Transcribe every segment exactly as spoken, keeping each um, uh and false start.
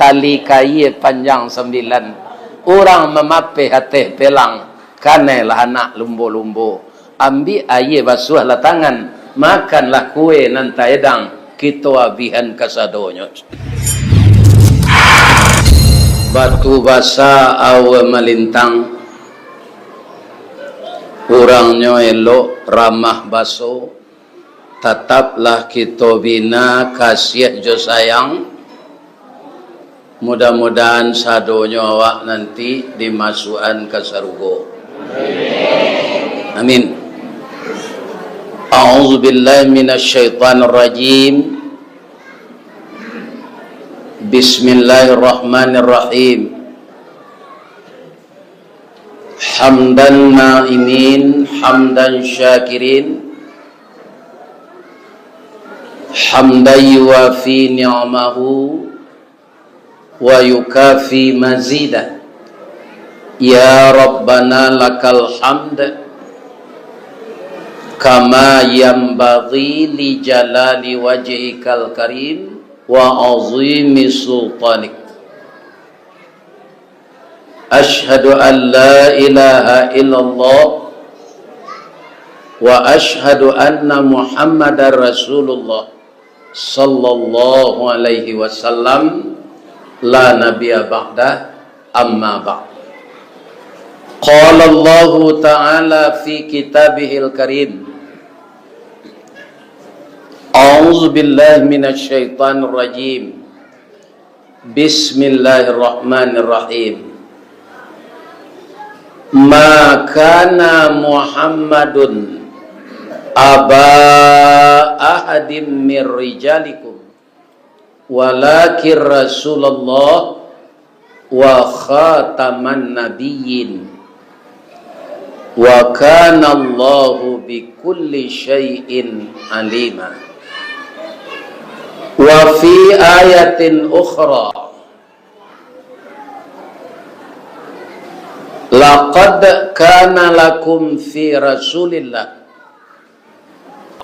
Tali kaia panjang sambilan, urang mamapeh ateh pelang, kanailah anak lumbo-lumbo. Ambiak aia basuahlah tangan, makanlah kue nan taedang, kito abihan kasadonyo. Batu basa aua malintang, urangnyo elok ramah baso, tataplah kito bina kasiah jo sayang. Mudah-mudahan sadonyo awak nanti dimasuakan ka sarugo. Amin. A'udzubillahi minasyaitonirrajim. Bismillahirrahmanirrahim. Hamdan na'imin, hamdan syakirin, hamdan yuwafi ni'amahu wa yukafi mazidah. Ya Rabbana lakal hamd, kama yanbaghi li jalali wajhikal karim wa azimi sultanik. Asyhadu an la ilaha illallah wa asyhadu anna Muhammadar Rasulullah sallallahu alaihi wasallam, la nabiyya ba'dah, amma ba'd. Qala Allahu ta'ala fi kitabihil karim, a'udzu billahi minasy syaithanir rajim. Bismillahirrahmanirrahim. Ma kana Muhammadun aba ahadim mir rijalikum, walakin Rasulullah wa khataman nabiyyin. Wa kana Allahu bikulli syai'in alima. Wa fi ayatin ukhra, laqad kana lakum fi Rasulillah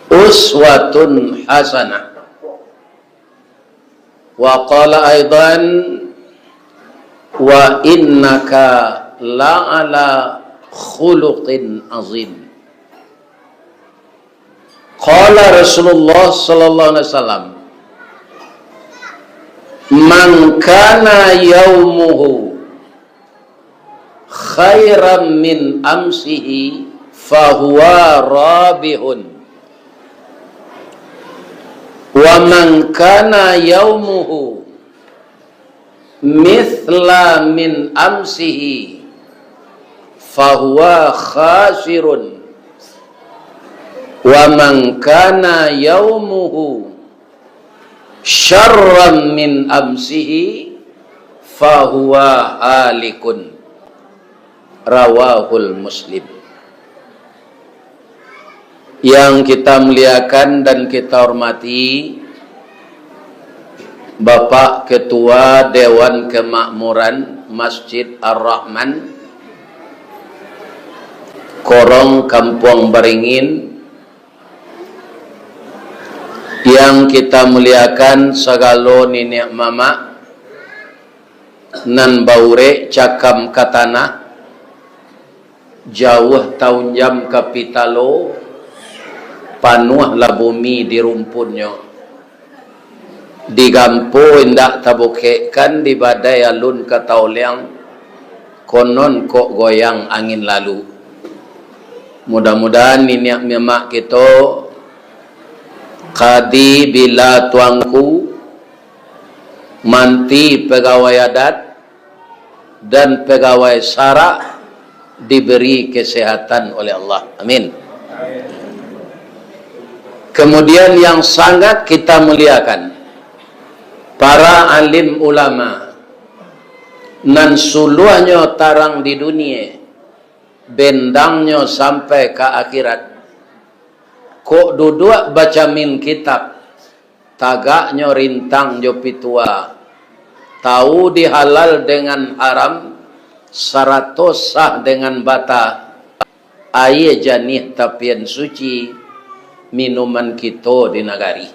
uswatun hasanah. Wa qala aidan, wa innaka la'ala khuluqin azim. Qala Rasulullah sallallahu alaihi wasallam, man kana yaumuhu khairan min amsihi fahuwa rabihun. Wa man kana yaumuhu mithla min amsihi fahuwa khasirun. Wa man kana yaumuhu syarran min amsihi fahuwa halikun. Rawahul Muslim. Yang kita muliakan dan kita hormati, Bapak Ketua Dewan Kemakmuran Masjid Ar-Rahman, Korong Kampuang Baringin, yang kita muliakan sagalo niniak mamak nan baurek cakam ka tanah, jauah taunjam ka pitalo, panuahlah bumi di rumpunnyo. Digampo indak tabukekkan, di badai alun ka taoleang, konon kok goyang angin lalu. Mudah-mudahan niniak mamak kito, kadi bila tuangku, manti pegawai adat, dan pegawai sarak diberi kesehatan oleh Allah. Amin. Kemudian yang sangat kita muliakan, para alim ulama nan suluahnyo tarang di dunia, bendangnyo sampai ka akhirat. Kok duduak bacamin kitab, tagaknyo rintang jo pitua, tahu di halal dengan haram, sarato sah dengan bata, aia janiah tapian suci, minuman kito di nagari.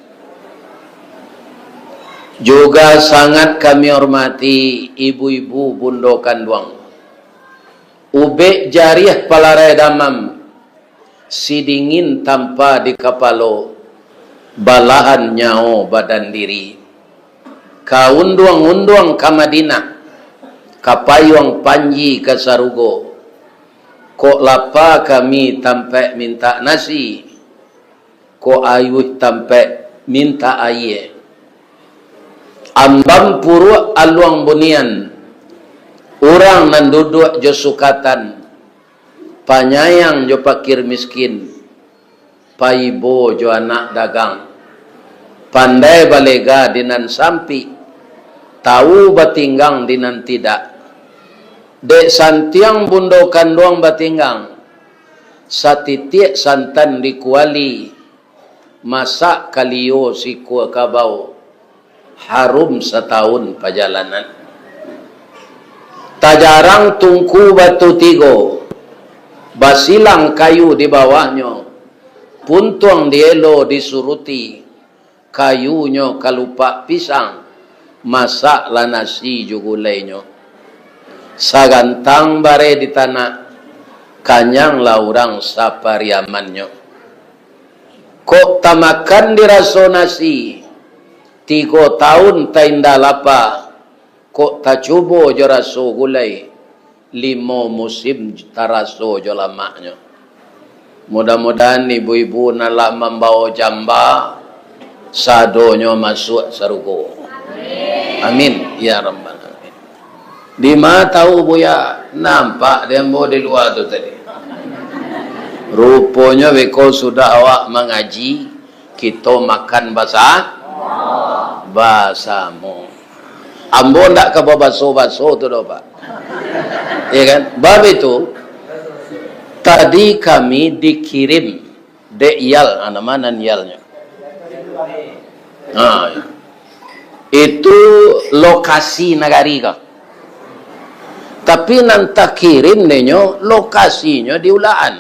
Juga sangat kami hormati ibu-ibu bundo kanduang. Ubek jariah palarai damam, sidingin tampa di kapalo, balahan nyawo badan diri. Ka unduang-unduang ka Madinah, ka payuang panji ka sarugo. Kok lapa kami tampek mintak nasi, kok ayuih tampek mintak ayie. Ambam puruak aluang bunian, urang nan duduak jo sukatan, panyayang jo pakir miskin, paibo jo anak dagang, pandai balega di nan sampik, tawu batinggang di nan tidak. Dek santiang bundo kanduang batinggang, satitiak santan di kuali, masak kalio sikua kabau, harum satawun pajalanan. Tajarang tungku batu tigo, basilang kayu di bawahnyo, puntuang dielo disuruti, kayunyo kalupak pisang, masaklah nasi jo gulainyo. Sagantang bareh di tanak, kanyanglah urang sapariamannyo. Kok tamakan di raso nasi, tigo tawun tainda lapa, kok tacubo jo raso gulai, limo musim taraso jo lamaknyo. Mudah-mudahan ibu-ibu nan lah mambawo jamba, sadonyo masuak sarugo. Amin, ya rabbal alamin. Dima tahu Buya? Nampak dek ambo di lua tu tadi. Ruponyo beko sudah awak mangaji, kito makan basa-, basamo. Ambo ndak ka babaso-baso tu doh, Pak. Ya kan? Bab itu, tadi kami dikirim dek Yal, ah, nama nan Yalnyo? Ah, ya. Itu lokasi nagari ko. Tapi nan takirim denyo lokasinyo di Ulakan.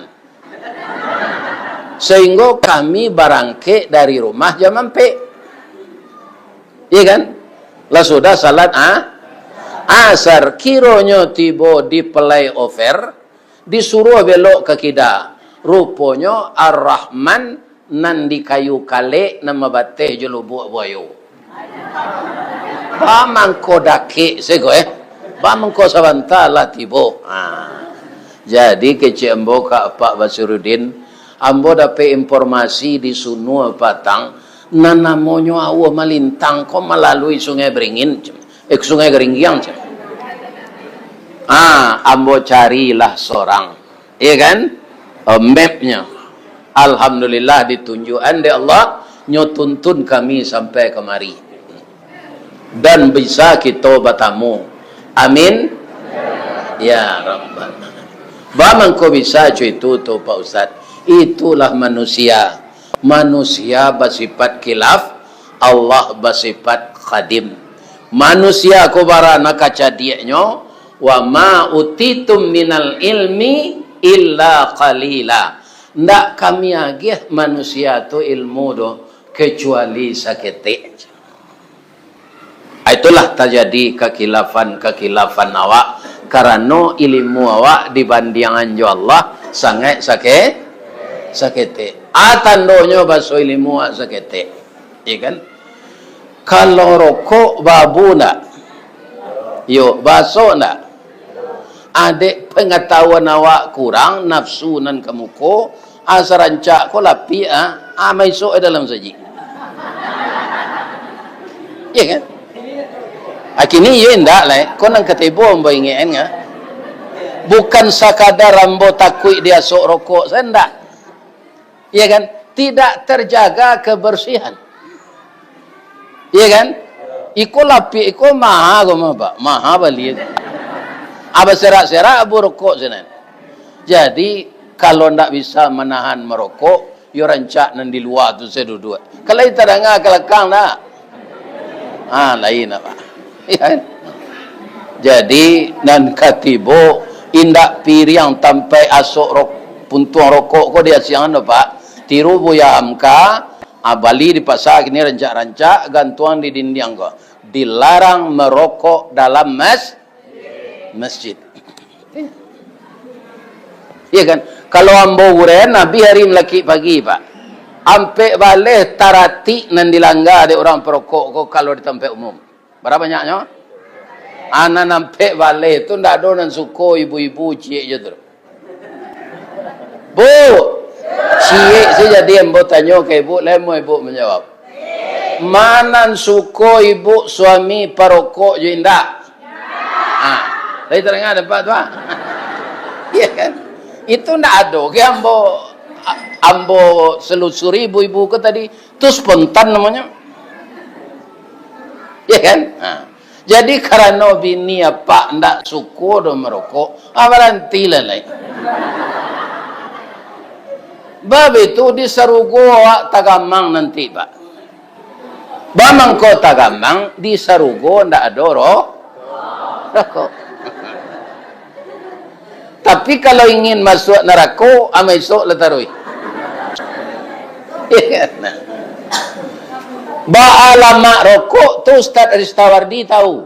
Sehinggo kami barangkek dari rumah jam ampek. Iya kan? Lah sudah salat, ah, asar, kironyo tibo di flyover, disuruah belok ka kida. Ruponyo Ar-Rahman nan di kayu kalek nan mabateh jo Lubuak Buayo. Ba mangko dakek sego, eh. Ba mangko sabanta lah tibo. Ha. Jadi kecek ambo ka Apak Basirudin, ambo dapek informasi di Sunua Patang, nan namonyo Aua Malintang ko malalui Sungai Beringin, eh, Sungai Geringgiang. Ah, ambo carilah sorang. Iya kan? Eh, mapnyo. Alhamdulillah, ditunjuakan dek Allah, nyo tuntun kami sampai kamari. Dan bisa kito batamu. Amin. Ya Rabbal Alamin. Ba mangko bisa co itu tu, Pak Ustaz? Itulah manusia. Manusia basifat khilaf, Allah basifat qadim. Manusia ko bara nan kacadiaknyo, "Wa ma utitum minal ilmi illa qalila." Ndak kami agiah manusia tu ilmu doh, kecuali saketek. Itulah tajadi kakhilafan-kakhilafan awak, karano ilimu awak dibandiangan jo Allah sangaik sake-, saketek. Ah, tandonyo baso ilimu awak saketek. Iya kan? Kalau rokok, baabu ndak? Yo, baso ndak? Adek pangatahuan awak kurang, nafsu nan ka muko, asa rancak ko lapiak, ah, ah, maisok dalam saji. Iya kan? Akini iyo indak lai, ko nan katibo ambo ingekan ka. Bukan sakadar ambo takuik diasok rokok, saya ndak. Iya kan? Tidak terjaga kebersihan. Iya kan? Iko lapiak, iko maha ko mah, Pak. Maha bali. Aba serak-serak abu rokok sinan. Jadi, kalau ndak bisa manahan marokok, yo rancak nan di lua tu sajo duduak. Kalau tadanga ka lakang ndak? Ah, lain apa? Iya kan? Jadi, nan katibo indak piriang tampek asok rok-, puntuang rokok ko diasiangan tu, Pak. Tiru Buya Hamka, ah, bali di pasa kini rancak-rancak, gantuang di dindiang ko. Dilarang merokok dalam mas-, masjid. Iya kan? Kalau ambo uraian, Nabi hari malakik pagi, Pak. Ampek baleh taratik nan dilangga dek urang parokok ko kalau di tampek umum. Bara banyaknyo? Anan ampek baleh tu ndak ado nan suko ibu-ibu ciek je tu. Bu, ciek se jadi ambo tanyo ka ibu, lai amuah ibu manjawab. Ma nan suko ibu suami parokok jo indak? Ah, lai tadanga dek Apak tu, ah? Iya kan? Itu ndak ado ge ambo, a-, ambo selusuri ibu-ibu ko tadi, tu spontan namonyo. Iya kan? Ah. Jadi, karano bini Apak ndak suko doh marokok, ah, barantilah lai. Bab itu di sarugo awak tagamang nanti, Pak. Bamangko tagamang, di sarugo ndak ado ro-, rokok. Tapi kalau ingin masuak narako, amai isok lah taruih. Nah. Baa lamak rokok tu Ustaz Ristawardi tahu.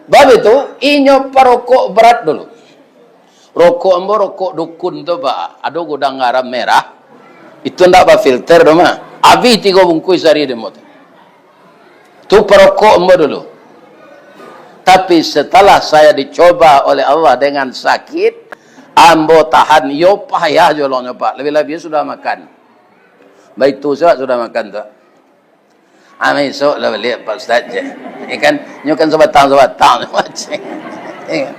Bab itu, inyo parokok berat dulu. Rokok ambo, rokok dukun tu, Pak. Ado gudang garam merah. Itu ndak bafilter doh, mah. Abih tigo bungkuih sahari dek ambo tu. Tu parokok ambo dulu. Tapi setelah saya dicoba oleh Allah dengan sakit, ambo tahan, iyo payah jolongnyo, Pak. Labiah-labiah sudah makan. Baitu se sudah makan tu. Amai isok lah baliak, Pak Ustaz, cek. Ya kan? Nyo kan sabatang-sabatang, cek. Ya kan?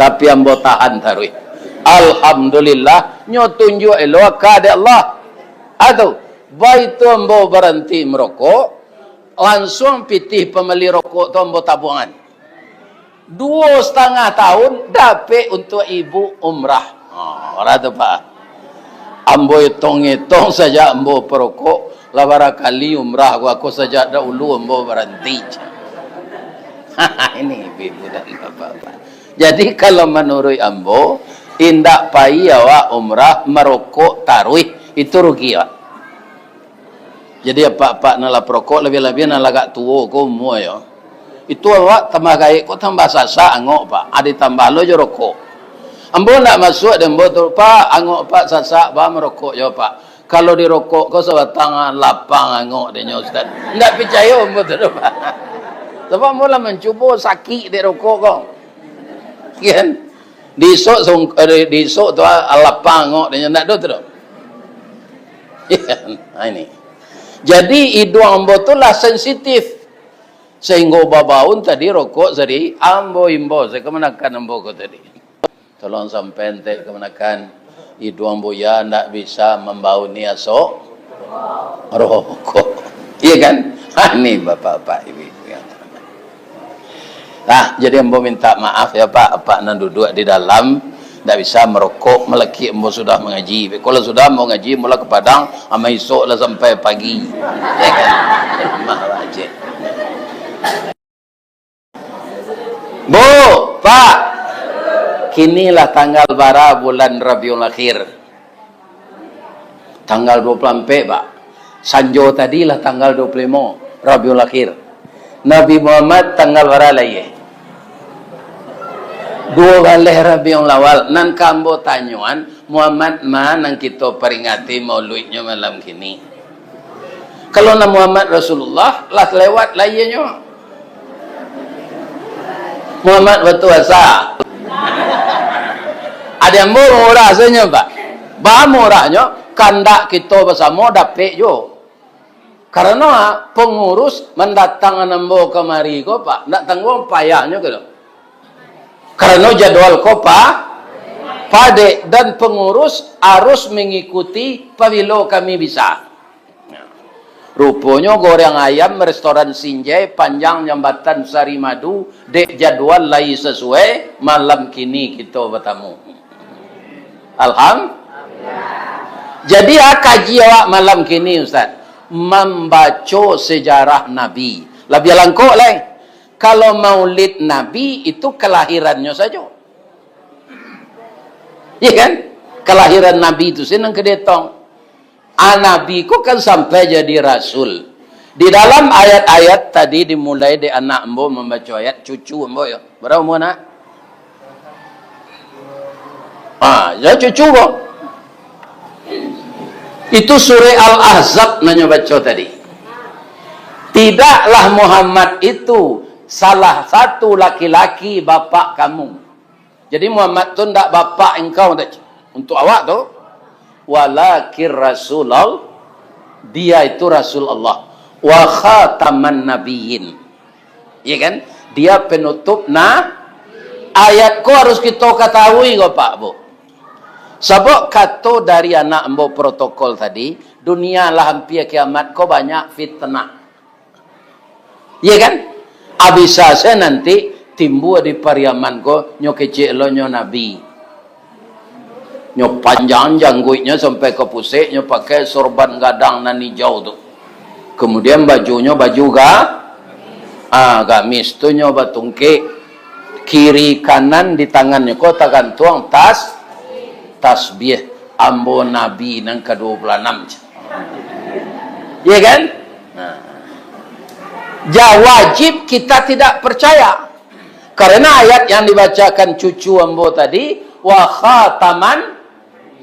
Tapi ambo tahan taruih. Alhamdulillah, nyo tunjuak elok aka dek Allah. Atu, baitu ambo baranti marokok, lansuang pitih pambali rokok tu ambo tabuangan. Duo satangah tahun dapek untuak ibu umrah. Ha, urang tu, Pak. Ambo etong-etong sajak ambo parokok, lah barakali umrah ko, ko sajak dahulu ambo baranti. Ini ibu-ibu dan bapak-bapak. Jadi, kalau manuruik ambo, indak pai awak umrah marokok taruih, itu rugi awak. Jadi, apak-apak nan lah parokok, labiah-labiah nan lah agak tuo ko umua yo. Itu awak tambah gaek ko tambah sasak angok, Pak. Ah, ditambah lo jo rokok. Ambo ndak masuak dek ambo tu, "Pak, angok Pak sasak, baa marokok jo, Pak." Kalau di rokok ko sabatang, ah, lapang angok dek nyo, Ustaz. Ndak picayo ambo tu doh, Pak. Sabab ambo lah mancubo sakik dek rokok ko. Kan? Di isok sung-, eh, di, di isok tu, ah, lapang angok dek nyo, ndak ado tu doh. Ha, ini. Jadi, iduang ambo tu lah sensitif. Sahinggo babaun tadi rokok tadi, ambo imbau sajo kamanakan ambo ko tadi. Tolong sampai entek kamanakan, iduang buya ndak bisa mambauni asok rokok. Iya kan? Ha, ni bapak-bapak, ibu-ibu yang terhormat. Nah, jadi ambo minta maaf ya, Pak. Apak nan duduak di dalam, ndak bisa marokok, malakik ambo sudah mangaji. Kalau sudah ambo ngaji, ambo lah ka Padang, amai isok lah sampai pagi. Ya kan? Rumah lah, Cik. Bu, Pak, kini lah tanggal bara bulan Rabiul Akhir? Tanggal dua puluh ampek, Pak. Sanjo tadi lah tanggal dua puluh limo Rabiul Akhir. Nabi Muhammad tanggal bara lahia? Duo baleh Rabiul Awal. Nan ka ambo tanyoan, Muhammad ma nan kito paringati mauluiknyo malam kini? Kalau nan Muhammad Rasulullah, lah lewat lahianyo. Muhammad batuasa. Ado ambo murah sajo, Pak. Baa murahnyo, kandak kito basamo dapek juo. Karano, ah, pangurus mandatangan ambo kamari ko, Pak, ndak tangguang payahnyo ko. Karano jadwal ko pa-, padek, dan pangurus harus mangikuti pabilo kami bisa. Ruponyo goreng ayam restoran Sinjai panjang Jambatan Sari Madu, dek jadwal lai sasuai, malam kini kito batamu. Alham-, jadi, ah, kaji awak malam kini, Ustaz, mambaco sejarah Nabi. Labiah langkok lai. Kalau maulid Nabi itu kalahirannyo sajo. Iya kan? Kalahiran Nabi itu se nan ka dietong. Ah, Nabi ko kan sampai jadi rasul. Di dalam ayat-ayat tadi dimulai dek anak ambo mambaco ayat, cucu ambo yo. Bara umua nak? Ah, yo cucu ko. Itu surah Al-Ahzab nan nyo baco tadi. Tidaklah Muhammad itu salah satu laki-laki bapak kamu. Jadi Muhammad tu ndak bapak engkau, ndak. Untuk awak tu, walakin Rasulullah, dia itu Rasul Allah, wa khataman nabiyyin. Ya kan? Dia penutup, nah, ayat ko harus kita ketahui ko, Pak, Bu. Sabab kato dari anak ambo protokol tadi, dunia lah hampir kiamat ko banyak fitnah. Iya kan? Abisa se nanti timbua di Pariaman ko, nyo kecek lo nyo nabi. Nyo panjang jangguiknyo sampai ka pusek, nyo pakai sorban gadang nan ijau tu. Kemudian bajunyo baju ga-, ah, gamis tu nyo batungkek. Kiri kanan di tangannyo ko tagantuang tas-, tasbih. Ambo nabi nan ka dua puluh anam. Iya kan? Nah. Ja, wajib kita tidak percaya. Karena ayat yang dibacakan cucu ambo tadi, wa khataman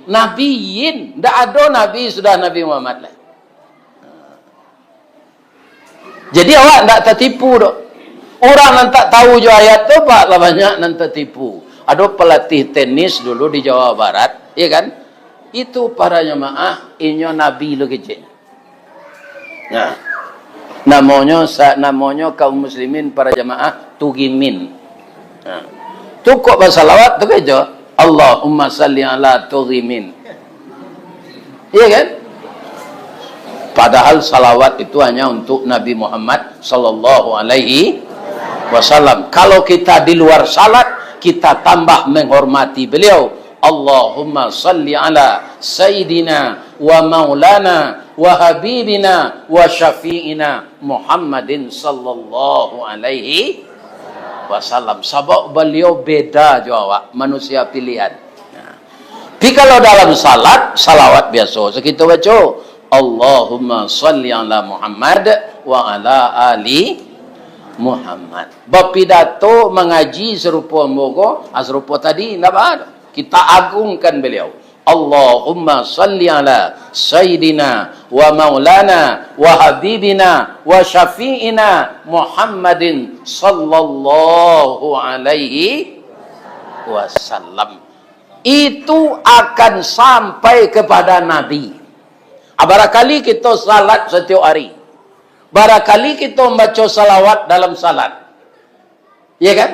nabiyyin. Ndak ado nabi sudah Nabi Muhammad lai. Jadi awak ndak tatipu doh. Urang nan tak tahu jo ayat tu, Pak, lah banyak nan tatipu. Ado pelatih tenis dulu di Jawa Barat, iya kan? Itu para jamaah, inyo nabi lo kecek. Nah, namonyo sa-, namonyo kaum muslimin para jamaah tugimin. Nah, tu kok basalawat tu kejo, Allahumma salli ala tugimin. Iya kan? Padahal salawat itu hanya untuk Nabi Muhammad sallallahu alaihi wasallam. Kalau kita di luar salat, kita tambah menghormati beliau. Allahumma salli ala sayyidina wa maulana wa habibina wa syafi'ina Muhammadin sallallahu alaihi wasallam. Sabab baliau beda jo awak, manusia pilihan. Nah. Tapi kalau dalam salat, salawat biaso. Sakito baco, Allahumma salli ala Muhammad wa ala ali Muhammad. Bapidato mangaji sarupo ambo ko, ah, sarupo tadi, ndak baa. Kita agungkan beliau. Allahumma salli ala sayyidina wa maulana wa habibina wa syafi'ina Muhammadin sallallahu alaihi wasallam. Itu akan sampai kepada Nabi. Ah, barakali kito salat satiok hari. Barakali kito mambaco salawat dalam salat. Iya kan?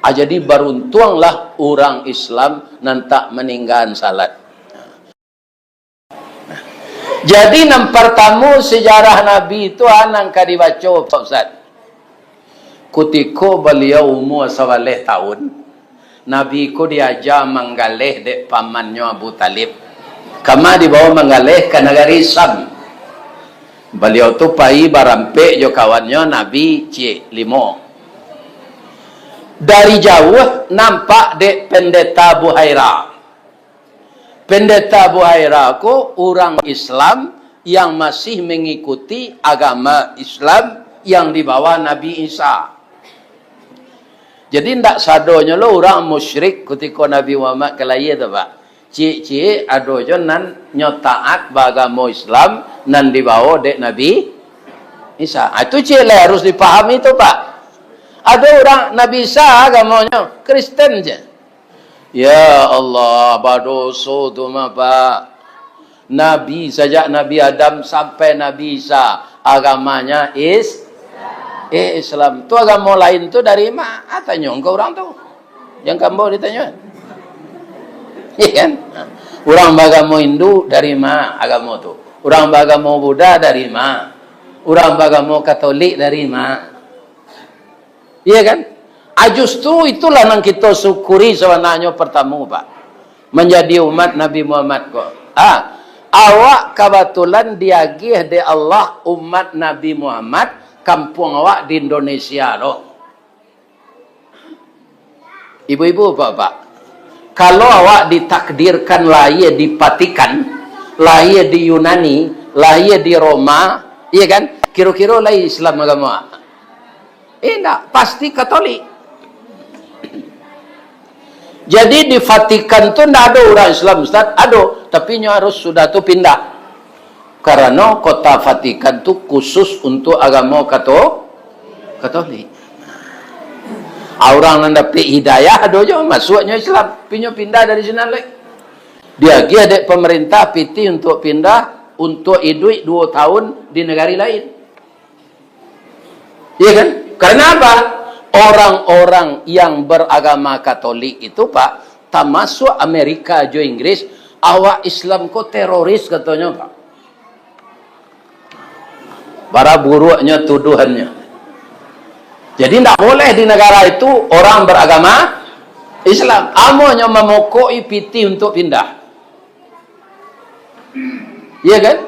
Ah, jadi baruntuanglah urang Islam nan tak maninggaan salat. Jadi, nan partamo, sejarah Nabi tu, ah, nan ka dibaco, Pak Ustaz. Kutiko baliau umua sabaleh taun, Nabi ko diaja manggaleh dek pamannyo Abu Thalib. Kama dibawo manggaleh? Ka nagari Syam. Baliau tu pai barampek jo kawannyo, Nabi ciek limo. Dari jauah nampak dek Pendeta Buhaira. Pendeta Buhaira ko urang Islam yang masih mangikuti agama Islam yang dibawa Nabi Isa. Jadi, ndak sadonyo lo urang musyrik kutiko Nabi Muhammad ka lahia tu, Pak. Ciek-ciek ado jo nan nyo taat baagamo Islam nan dibawo dek Nabi Isa. Ah, itu ciek lah harus dipahami tu, Pak. Ado urang Nabi Isa agamonyo Kristen je. Ya Allah, badoso tu mah, Pak. Nabi, sajak Nabi Adam sampai Nabi Isa, agamanya is-, eh, Islam. Tu agamo lain tu dari ma? Ah, tanyo ka urang tu. Jan ka ambo ditanyo. Iya kan? Urang baagamo Hindu dari ma agamo tu? Urang baagamo Buddha dari ma? Urang baagamo Katolik dari ma? Iya kan? Ah, justru itulah nan kito syukuri sabananyo partamo, Pak. Manjadi umat Nabi Muhammad ko. Ah, awak kabatulan diagiah dek Allah umat Nabi Muhammad, kampuang awak di Indonesia tu. Ibu-ibu, bapak-bapak, kalau awak ditakdirkan lahia di Vatikan, lahia di Yunani, lahia di Roma, iya kan? Kiro-kiro lai Islam agamo? Indak, pasti Katolik. Jadi di Vatikan tu ndak ado urang Islam, Ustaz? Ado, tapi nyo harus sudah tu pindah. Karano kota Vatikan tu khusus untuk agamo Kato-, Katolik. Ah, urang nan dapek hidayah ado jo, masuaknyo Islam, tapi nyo pindah dari sinan lai. Diagiah dek pemerintah pitih untuk pindah, untuk iduik duo tahun di negari lain. Iya kan? Karena apa? Orang-orang yang beragama Katolik itu, Pak, tamasuak Amerika jo Inggris, awak Islam ko teroris, katonyo, Pak. Bara buruaknyo tuduhannyo. Jadi, ndak boleh di negara itu orang beragama Islam. Amonyo mamokok-i pitih untuk pindah. Iya kan?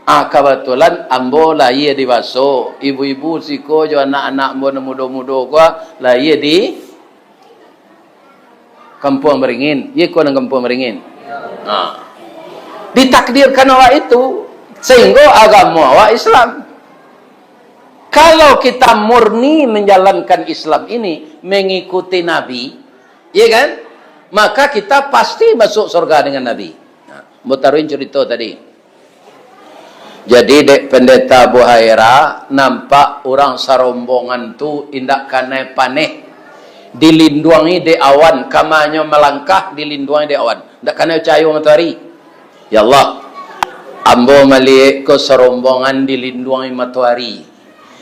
Ah, kabatulan ambo lahia di Baso, ibu-ibu siko jo anak-anak ambo nan mudo-mudo ko lahia di Kampuang Baringin. Iya ko nan Kampuang Baringin? Ha. Ditakdirkan awak itu, sehingga agamo awak Islam. Kalau kita murni menjalankan Islam ini, mengikuti Nabi, iya kan? Maka kita pasti masuk surga dengan Nabi. Nah, ambo taruhin curito tadi. Jadi, dek Pendeta Buhaira, nampak urang sarombongan tu indak kanai paneh, dilinduangi dek awan, kamanyo malangkah dilinduangi dek awan, indak kanai cayo matoari. Ya Allah, ambo maliek ko sarombongan dilinduangi matoari.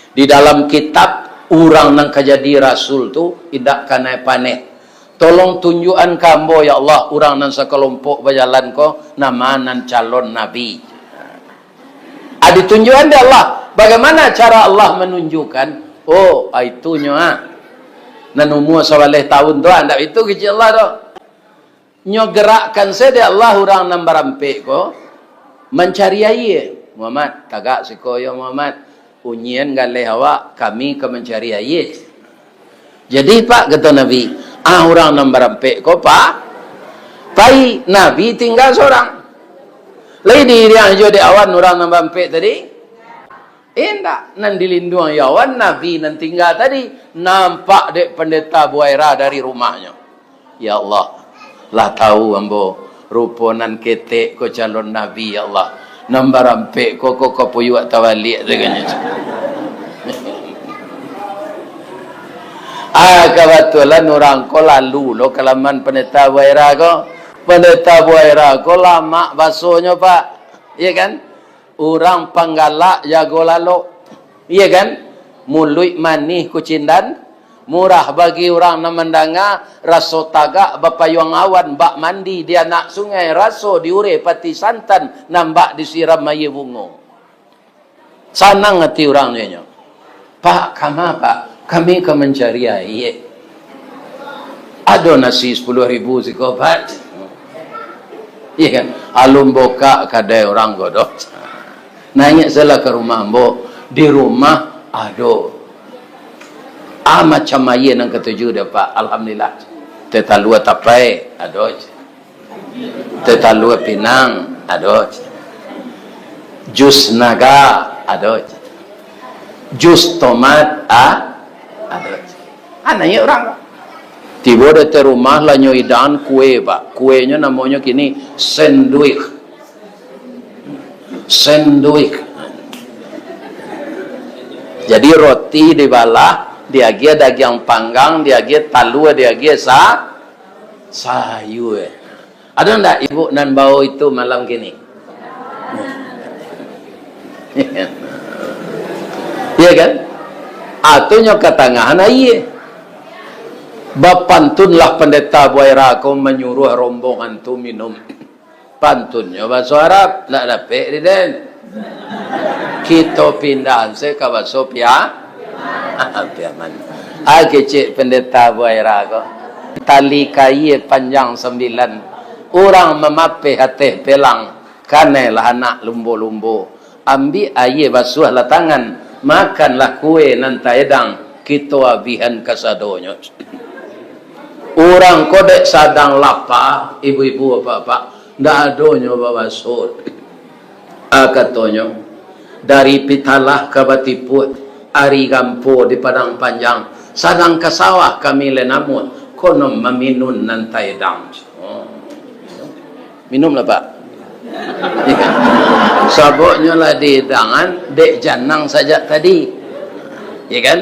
Di dalam kitab, urang nan ka jadi rasul tu indak kanai paneh. Tolong tunjuakan ka ambo, ya Allah, urang nan sakalompok bajalan ko, nama nan calon nabi. Ah, ditunjuakan dek Allah. Bagaimana cara Allah menunjukkan? Oh, ah, itunyo, ah. Nan umua sabaleh tahun tu, ah, ndak itu kecek Allah tu. Nyo gerakkan se dek Allah urang nan barampek ko mancari aia. "Muhammad, tagak siko yo, Muhammad. Unyian galeh awak, kami ka mancari aia." "Jadi, Pak," kato Nabi, "ah, urang nan barampek ko, Pak, pai, Nabi tingga sorang." Lai diiriang juo dek awan urang nan barampek tadi? Indak, nan dilinduangi awan Nabi nan tingga tadi, nampak dek Pendeta Buhaira dari rumahnyo. Ya Allah, lah tahu ambo, rupo nan ketek ko calon Nabi, ya Allah. Nan barampek ko, ko kapuyuak tabaliak saganyo. Ah, kabatulan urang ko lalu lo ka laman Pendeta Buhaira ko. Pendeta Buhaira ko lamak basonyo, Pak. Iya kan? Urang panggalak jago lalok. Iya kan? Muluik manih kucindan, murah bagi urang nan mandanga, raso tagak bapayuang awan, bak mandi di anak sungai, raso di ureh pati santan, nan bak disiram aia bungo. Sanang ati urang nyo. "Pak, kama, Pak? Kami ka mancari aia." "Ado nasi sapuluah ribu siko, Pak?" Iya kan? Alun bukak kadai urang ko doh. Naiak salah ka rumah ambo, di rumah ado. Ah, macam aia nan katuju dek Pak, alhamdulillah. Teh talua tapai, ado. Teh talua pinang, ado. Jus naga, ado. Jus tomat, ah, ado. Ah, naiak urang. Tibo di ateh rumah, lah nyo idangan kue, Pak. Kuenyo namonyo kini sandwich. Sandwich. Jadi roti dibalah, diagiah dagiang panggang, diagiah talua, diagiah sa-, sayur. Ado ndak ibu nan bao itu malam kini? Iya kan? Atunyo katangahan aia. Bapantunlah Pandeta Buaira ko manyuruah rombongan tu minum. Pantunnyo baso Arab, ndak dapek di den. Kito pindahan se ka baso Pia-, Piaman. Ah, kecek Pandeta Buaira ko. Tali kaia panjang sambilan, urang mamapeh ateh pelang, kanailah anak lumbo-lumbo. Ambiak aia, basuahlah tangan, makanlah kue nan taedang, kito abihan kasadonyo. Urang ko dek sadang lapa, ibu-ibu, bapak-bapak, ndak adonyo babaso. Ah, katonyo, Dari Pitalah ka Batipuak, ari gampo di Padang Panjang, sadang ka sawah kami lai namuah, konon maminun nan taedang. Oh. Minumlah, Pak. Sababnyo lah diedangan dek janang sajak tadi. Ya kan?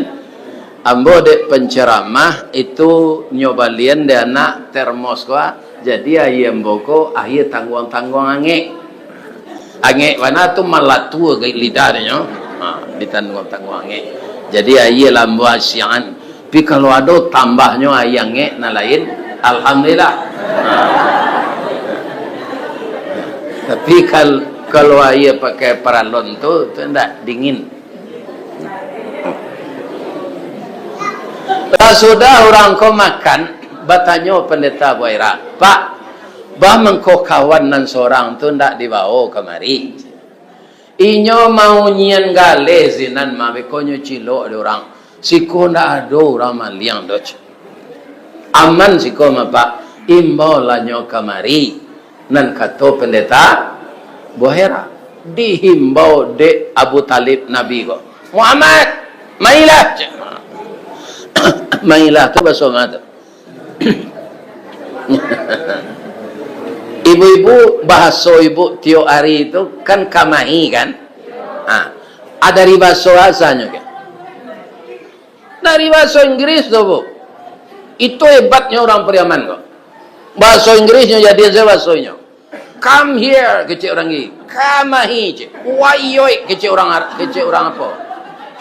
Ambo dek penceramah itu nyo balian dek anak termos ko, ah. Jadi aia ambo ko aia tangguang-tangguang angek. Angek bana tu malatua ka lidah nyo. Ha, ditangguang-tangguang angek. Jadi aia lah ambo asiangan. Tapi kalau ado tambahnyo aia angek nan lain, alhamdulillah. Ha. Tapi kal-, kalau aia pakai paralon tu, tu ndak dingin. Lah sudah urang ko makan, batanyo Pandeta Buaira, "Pak, baa mangko kawan nan sorang tu ndak dibawo kamari?" "Inyo maunyian galeh sinan mah, beko nyo cilok dek urang. Siko ndak ado urang maliang doh." "Aman siko mah, Pak, imbaulah nyo kamari." Nan kato Pandeta Buaira, dihimbau dek Abu Talib Nabi ko, "Muhammad, mailah!" Mailah tu bahaso ma tu? Ibu-ibu, bahaso ibu tiok ari tu kan kamahi kan? Ha. Ah, dari bahaso asalnyo kan? Dari bahaso Inggris tu, Bu. Itu hebatnyo urang Pariaman ko. Bahaso Inggrisnyo jadi sajo bahaso inyo. "Come here," kecek urang Inggris. "Kamahi," cek. "Wayoi," kecek urang Ar-, kecek urang apo?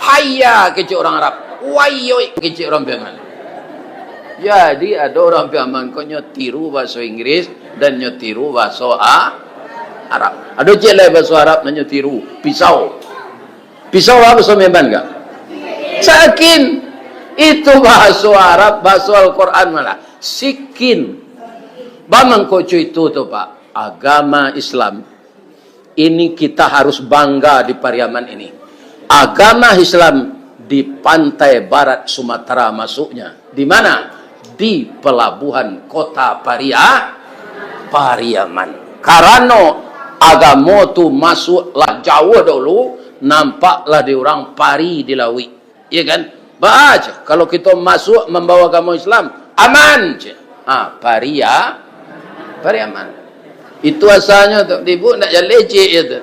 "Hayya," kecek urang Arab. "Wayoi," kecek urang Pariaman. Jadi, ado urang Pariaman ko nyo tiru bahaso Inggris dan nyo tiru bahaso A-, Arab. Ado ciek lai bahaso Arab nan nyo tiru, pisau. Pisau apo bahaso Pariaman ka? Sakin. Itu bahaso Arab, bahaso Al-Quran malah. Sikin. Baa mangko co itu tu, Pak? Agama Islam ini kita harus bangga di Pariaman ini. Agama Islam di pantai barat Sumatera masuknya. Di mana? Di pelabuhan kota Paria-, Pariaman. Karano agamo tu masuk lah jauah dahulu, nampaklah di urang pari di lauik. Iya kan? Baa cek, kalau kito masuk mambawa agamo Islam, aman cek. Ha, Paria-, Pariaman. Itu asalnyo tu, di ibu ndak jaleh cek je tu.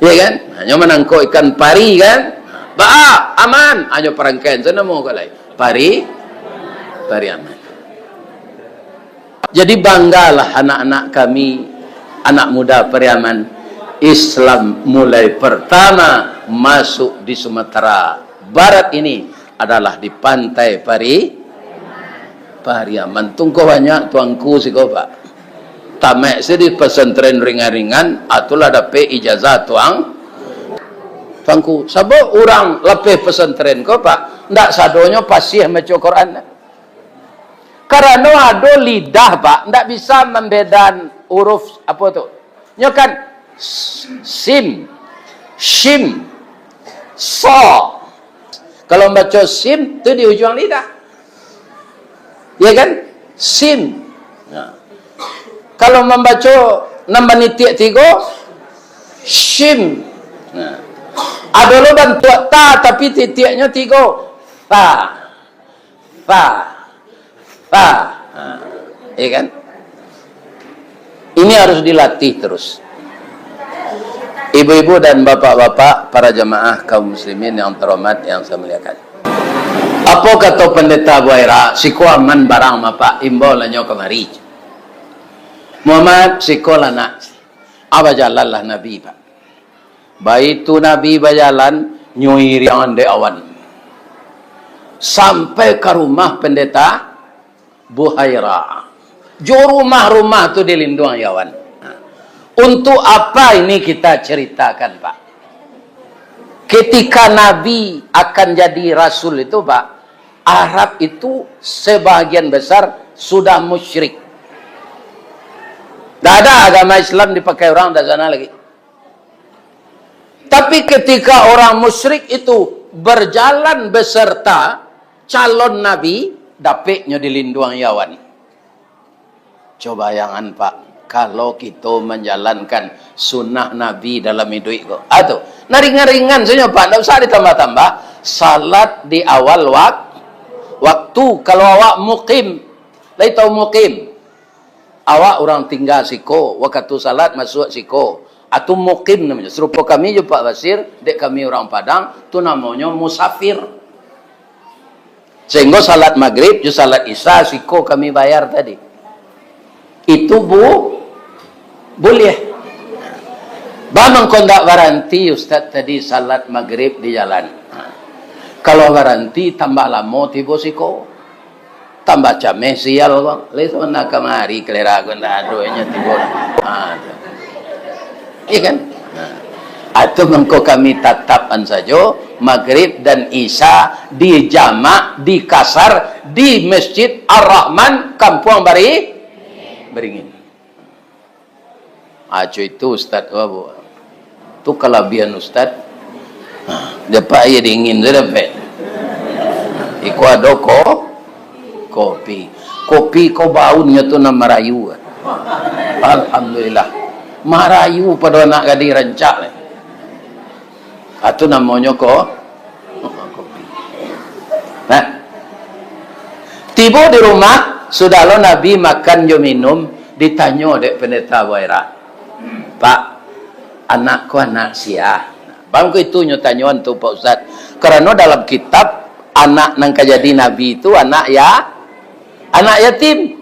Iya kan? Hanyo manangkok ikan pari kan? Baa, aman. Hanyo parangkai, sanamo ka lai. Pari-, Pariaman. Jadi banggalah anak-anak kami, anak muda Pariaman. Islam mulai pertama masuk di Sumatera Barat ini adalah di pantai Pari-, Pariaman. Tungko banyak tuangku siko, Pak. Tamat se di pesantren ringan-ringan, atulah dapek ijazah tuang-, tuangku. Sabab urang lapeh pesantren ko, Pak, ndak sadonyo pasih maco Quran. Karano ado lidah, Pak, ndak bisa mambedakan huruf apo tu. Nyo kan s-, sim, shim, so. Kalau mambaco sim, tu di ujuang lidah. Ya kan? Sim. Nah. Kalau mambaco nan banitiak tigo, shim. Nah. Ado lo bantuak ta, tapi titiaknyo tigo. Fa. Fa. Fa. Ha. Ya kan? Ini harus dilatih terus. Ibu-ibu dan bapak-bapak, para jamaah kaum muslimin yang terhormat, yang saya muliakan. Apo kato Pandeta Buaira, siko aman barang mah, Pak, imbau lah nyo kamari. Muhammad, siko lah nak. Ah, bajalanlah Nabi, Pak. Baitu Nabi bajalan, nyo iriangan dek awan. Sampai ka rumah Pandeta Buhaira. Jo rumah-rumah tu dilinduang awan. Untuk apa ini kita ceritakan, Pak? Ketika Nabi akan jadi rasul itu, Pak, Arab itu sebahagian besar sudah musyrik. Tidak ada agama Islam dipakai orang di sana lagi. Tapi ketika orang musyrik itu berjalan beserta calon nabi, dapeknyo dilinduang awan. Coba bayangan, Pak. kalau kito manjalankan sunnah Nabi dalam iduik ko. Ah, tu. Nah, ringan-ringan sajo, Pak. Ndak usah ditambah-tambah. Salat di awal wak-, waktu. Kalau awak mukim, lai tahu mukim? Awak urang tingga siko, wakatu salat masuak siko. Atu mukim namonyo. Sarupo kami jo Pak Basir, dek kami urang Padang, tu namonyo musafir. Sahinggo salat Magrib jo salat Isya siko kami bayar tadi. Itu bu-, buliah. Ba mangko ndak baranti Ustaz tadi salat Magrib di jalan. Kalau baranti tambah lamo tibo siko. Tambah cameh sial ko. Lai sabana kamari kalera ko ndak ado inyo tibo. Ha, tu. Iya kan? Nah. Atu mangko kami tatapkan sajo Magrib dan Isya dijamak, dikasar di Masjid Ar-Rahman, Kampuang Bari-, Beringin. Aco itu ustaz ko, Bu. Tu kalabiahan ustaz. Ha, dapat aia dingin tu dapat. Iko ado ko-, kopi. Kopi ko baunnyo tu nan marayu. Alhamdulillah. Marayu pado anak gadih rancak ni. Ah, tu namonyo ko-, kopi. Nah. Tibo di rumah, sudah lo Nabi makan jo minum, ditanyo dek Pendeta Buaira, "Pak, anak ko anak sia?" Bangko itu nyo tanyoan tu, Pak Ustaz. Karano dalam kitab, anak nan ka jadi nabi tu anak ya-, anak yatim.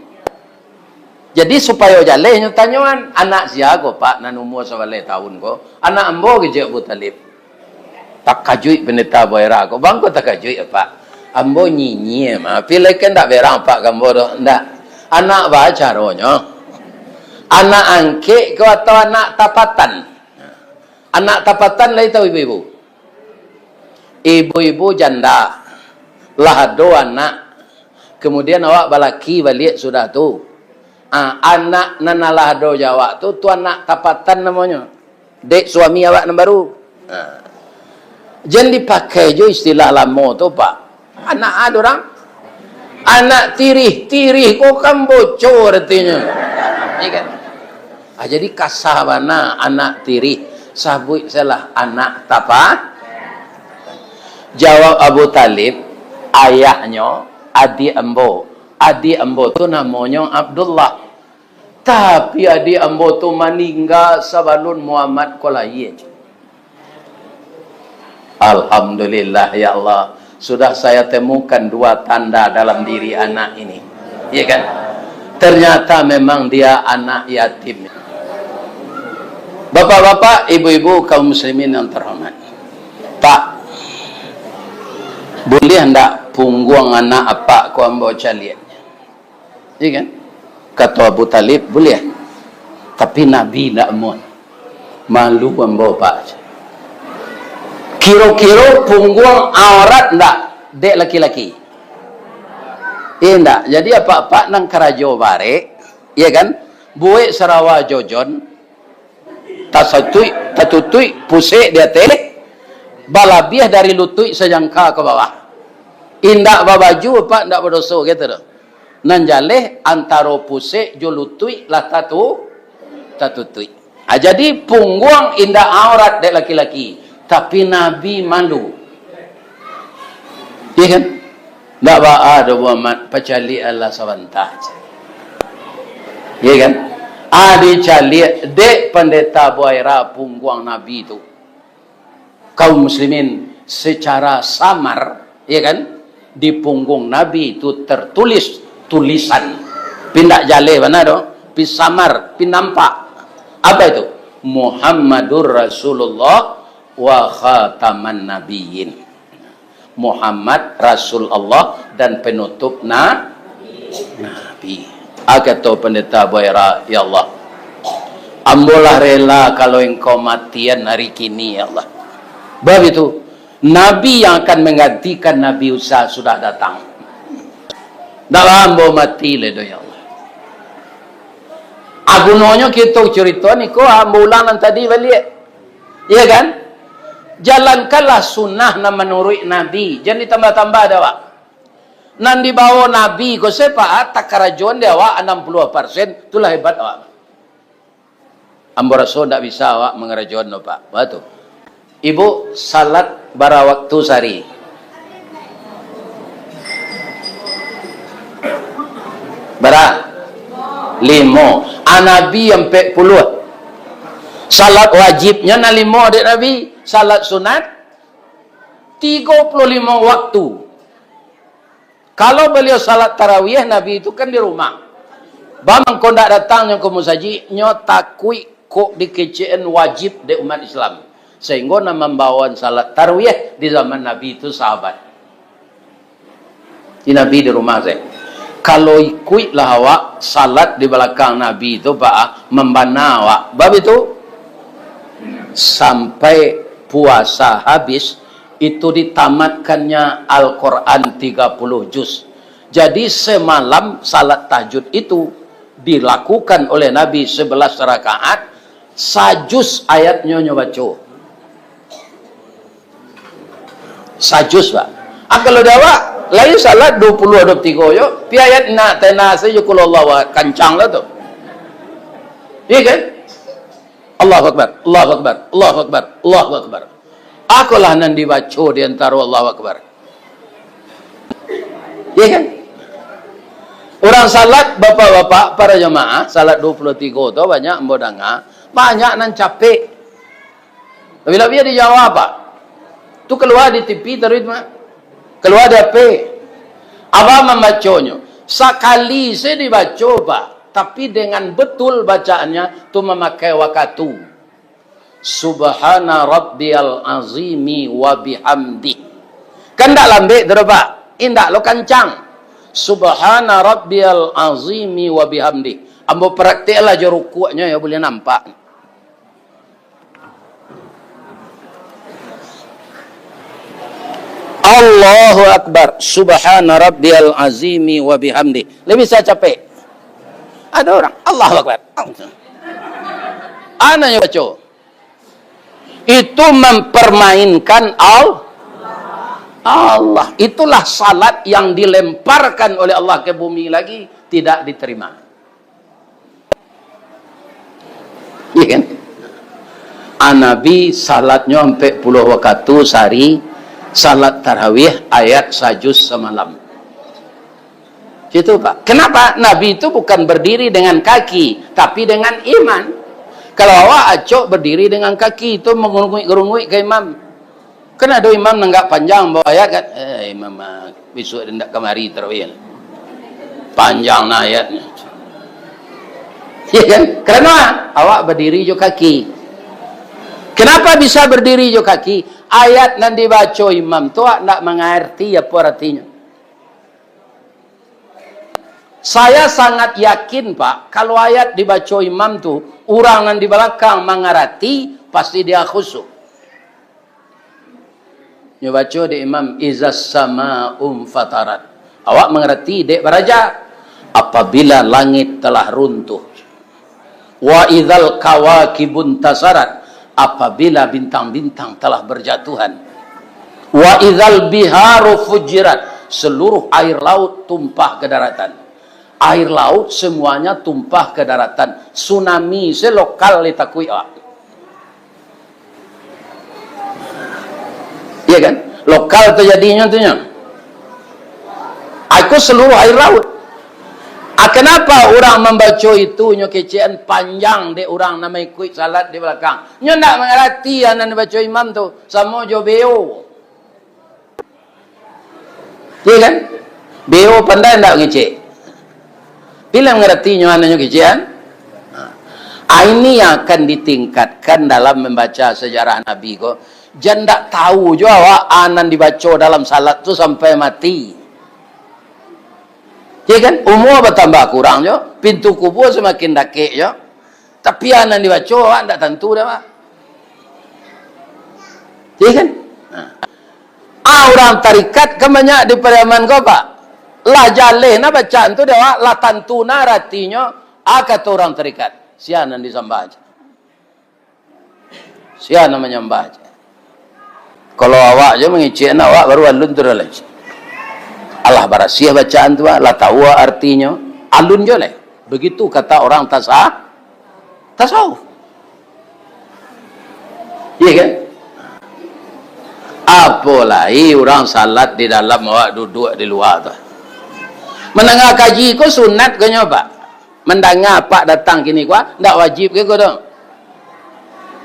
Jadi, supayo jaleh nyo tanyoan, "Anak sia ko, Pak, nan umua sabaleh taun ko?" "Anak ambo," kecek Abu Talib. Takajuik Pendeta Buaira ko. "Bangko takajuik, Pak?" "Ambo nyinyia mah, pilih kan ndak berang, Pak, ka ambo doh." "Ndak. Anak ba caronyo? Anak angkek ko atau anak tapatan?" Anak tapatan lai tahu ibu-ibu? Ibu-ibu janda, lah ado anak, kemudian awak balaki baliak sudah tu. Ah, anak nan lah ado jo awak tu, tu anak tapatan namonyo. Dek suami awak nan baru. Ah. Jan dipakai jo istilah lamo tu, Pak. Anak ado urang. Anak tirih, tirih ko kan bocor artinyo. Iya kan? Ah, jadi kasa bana anak tirih. Sabuik sajolah anak tapa. Jawab Abu Talib, "Ayahnyo, adiak ambo. Adiak ambo tu namonyo Abdullah. Tapi adiak ambo tu maningga sabalun Muhammad ko lahia." Alhamdulillah, ya Allah, sudah saya temukan dua tanda dalam diri anak ini. Iya kan? Ternyata memang dia anak yatim. Bapak-bapak, ibu-ibu, kaum muslimin yang terhormat. "Pak, buliah ndak pungguang anak apak ko ambo caliak?" Iya kan? Kato Abu Talib, "Buliah. Tapi Nabi ndak amuah. Malu ambo, Pak." Kiro-kiro pungguang aurat ndak dek laki-laki? Indak. Jadi apak-apak nan karajo barek, iya kan? Buek sarawa jojon, tasatuik, tatutuik, pusek di ateh, balabiah dari lutuik sajangka ka bawah. Indak babaju, Pak, ndak badoso, gitu tu. Nan jaleh antaro pusek jo lutuik lah tatu-, tatutuik. Ah, jadi pungguang indak aurat dek laki-laki, tapi Nabi malu. Iya kan? Ndak baa doh, Muhammad, pacaliak lah sabanta. Iya kan? Ah, dicaliak dek Pandeta Buaira pungguang Nabi tu. Kaum muslimin, secara samar, ya kan, di punggung Nabi itu tertulis tulisan. Pi ndak jaleh bana doh, pi samar, pi nampak. Apa itu? "Muhammadur Rasulullah wa khataman nabiyyin." Muhammad Rasul Allah dan penutup na-, Nabi. Ah, kato Pandeta Buaira, "Ya Allah, ambo lah rela kalau Engkau matian hari kini, ya Allah." Bab itu, Nabi yang akan menggantikan Nabi Isa sudah datang. Ndak lah ambo mati lai doh, ya Allah. Ah, gunonyo kito curito ni ko, ambo ulang nan tadi baliak. Iya kan? Jalankanlah sunnah nan manuruik Nabi. Jan ditambah-tambah dek awak. Nan dibawo Nabi ko se, Pak, takarajoan dek awak anam puluah persen, itulah hebat awak. Ambo raso ndak bisa awak mangarajoan tu, Pak. Baa tu? Ibu, salat bara waktu sahari? Bara? Limo. A, Nabi ampek puluah. Salat wajibnyo nan limo dek Nabi. Salat sunat tigo puluah limo waktu. Kalau baliau salat tarawih, Nabi tu kan di rumah. Baa mangko ndak datang nyo ka musajik, nyo takuik kok dikecekan wajib dek umat Islam. Sahinggo nan mambaoan salat tarawih di zaman Nabi tu sahabat. Di Nabi di rumah sajo. Kalau ikuiklah awak salat di balakang Nabi tu, Pak, mambana awak. Bab itu, sampai puasa habis, itu ditamatkannya Al-Quran tiga puluh juz. Jadi, semalam salat tahajud itu dilakukan oleh Nabi sebelas rakaat, sajuz ayatnyo nyo baco. Sajuz, Pak. Ah, kalau di awak, lain salat dua puluh, dua puluh tiga jo, pi ayat nak tena sajo, kul huwallahu ahad, kancang lah tu. Iya kan? Allahu Akbar, Allahu Akbar, Allahu Akbar, Allahu Akbar. Akolah nan dibaco di antaro Allahu Akbar. Iya kan? Urang salat, bapak-bapak, para jamaah, salat dua puluh tiga tu banyak ambo danga, banyak nan capek. Labiah-labiah di Jawa, Pak. Tu kalua di T V taruih tu, Pak. Kalua di H P. Abah mambaconyo. Sakali se dibaco, Pak. Tapi dengan betul bacaannya, tu mamakai wakatu. Subhana rabbiyal azimi wa bihamdih. Kan ndak lambek tu doh, Pak. Indak lo kancang. Subhana rabbiyal azimi wa bihamdih. Ambo prakteklah jo rukuknyo, yo, buliah nampak. Allahu Akbar, Subhana Rabbiyal Azimi wa bihamdi. Lebih saya capek. Ada orang, Allahu Akbar. Ana yang baca. Itu mempermainkan Al-, Allah. Itulah salat yang dilemparkan oleh Allah ke bumi lagi, tidak diterima. Iya kan? A, Nabi salatnyo ampek puluah wakatu sahari, salat tarawih ayat sajuz samalam. Gitu, Pak. Kenapa? Nabi itu bukan berdiri dengan kaki, tapi dengan iman. Kalau awak acok berdiri dengan kaki, itu mengerunguik-gerunguik ka imam. Kan ado imam nan agak panjang bao ayat kan, "Eh, imam, ah, bisuak den ndak kamari tarawih." Panjang nah ayatnyo. Iya kan? Karena awak berdiri jo kaki. Kenapa bisa berdiri jo kaki? Ayat nan dibaco imam tu awak ndak mangarti apo artinyo. Saya sangat yakin, Pak, kalau ayat dibaco imam tu, urang nan di balakang mangarati, pasti dia khusyuk. Nyo baco dek imam, "Izas sama'u fatarat." Awak mangarati, dek baraja, apabila langit telah runtuh. "Wa idzal kawakibun tasarat," apabila bintang-bintang telah berjatuhan. "Wa idzal biharu fujirat," seluruh air laut tumpah ke daratan. Air laut semuanya tumpah ke daratan. Tsunami se lokal ditakuik awak. Iya kan? Lokal tajadinyo tu nyo. Aku seluruh air laut. Ah, kenapa urang mambaco itu nyo kecekan panjang dek urang nan maikuik salat di balakang? Nyo ndak mangarati a nan dibaco imam tu, samo jo beo. Iya kan? Beo pandai ndak ngecek? Pilih mangarati nyo a nan nyo kecekan? Nah. Ah, ini yang akan ditingkatkan dalam membaca sejarah Nabi ko. Jan ndak tahu jo awak a nan dibaco dalam salat tu sampai mati. Ya kan? Umua batambah kurang jo, pintu kubua samakin dakek jo. Tapi a nan dibaco awak ndak tantu doh, Pak. Ya kan? Nah. Ah, urang tarikat kan banyak di Pariaman ko, Pak. Lah jaleh nah bacaan tu dek awak, lah tantu nah aratinyo, ah, kato urang tarikat. Sia nan disambah. Sia nan manyambah. Kalau awak jo mangecek, nah, awak baru alun tu dah lai. Alah barasiah bacaan tu, lah tahu artinyo, alun jo lai. Begitu kata orang tasa-, tasawuf. Iya kan? Apo lai urang salat di dalam, awak duduak di lua tu. Mandanga kaji ko sunat ko nyo, Pak? Mandanga Apak datang kini ko, ndak wajib ke ko tu?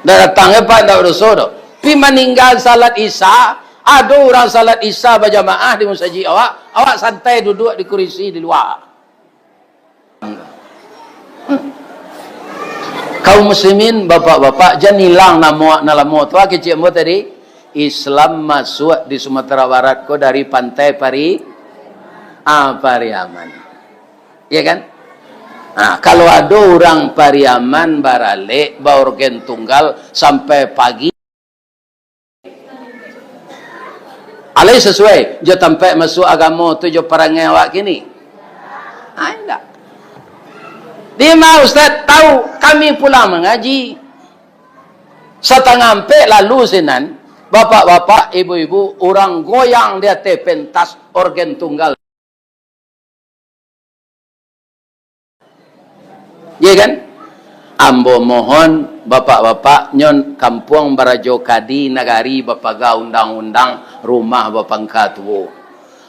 Ndak datang ke, Pak, ndak badoso tu. Pi maningga salat Isya, ado urang salat Isya bajamaah di musajik awak, awak santai duduak di kurisi di lua. Kaum muslimin, bapak-bapak, jan ilang namo nan lamo tu, ah, kecek ambo tadi. Islam masuak di Sumatera Barat ko dari Pantai Pari, ah, Pariaman. Ya kan? Nah, kalau ado urang Pariaman baralek baorgen tunggal sampai pagi, alai sasuai jo tampek masuak agamo tu jo parangai awak kini? Ah, indak. Di ma Ustaz tahu, kami pulang mangaji. Satangah ampek lalu sinan, bapak-bapak, ibu-ibu, urang goyang di ateh pentas orgen tunggal. Iya kan? Ambo mohon, bapak-bapak, nyo kampuang barajo kadi, nagari bapaga undang-undang, rumah bapangka tuo.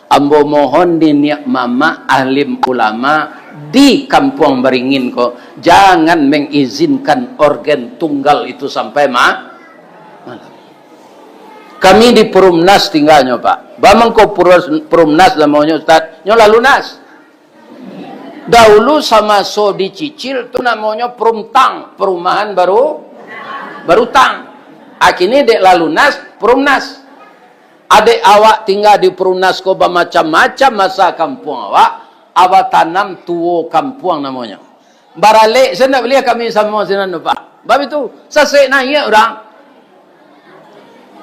Ambo mohon niniak mamak, alim ulama di Kampuang Baringin ko, jangan mengizinkan orgen tunggal itu sampai ma-, malam. Kami di Perumnas tinggalnyo, Pak. Ba mangko Perus-, Perumnas namonyo, Ustaz? Nyo lah lunas. Dahulu samaso dicicil tu namonyo Perumtang, perumahan baru, barutang. Akini dek lah lunas, Perumnas. Adek awak tingga di Perumnas ko bamacam-macam masa kampuang awak, aba tanam tuo kampuang namonyo. Baralek, sa ndak buliah kami samo sinan tu, Pak. Bab itu, sasek naiak urang.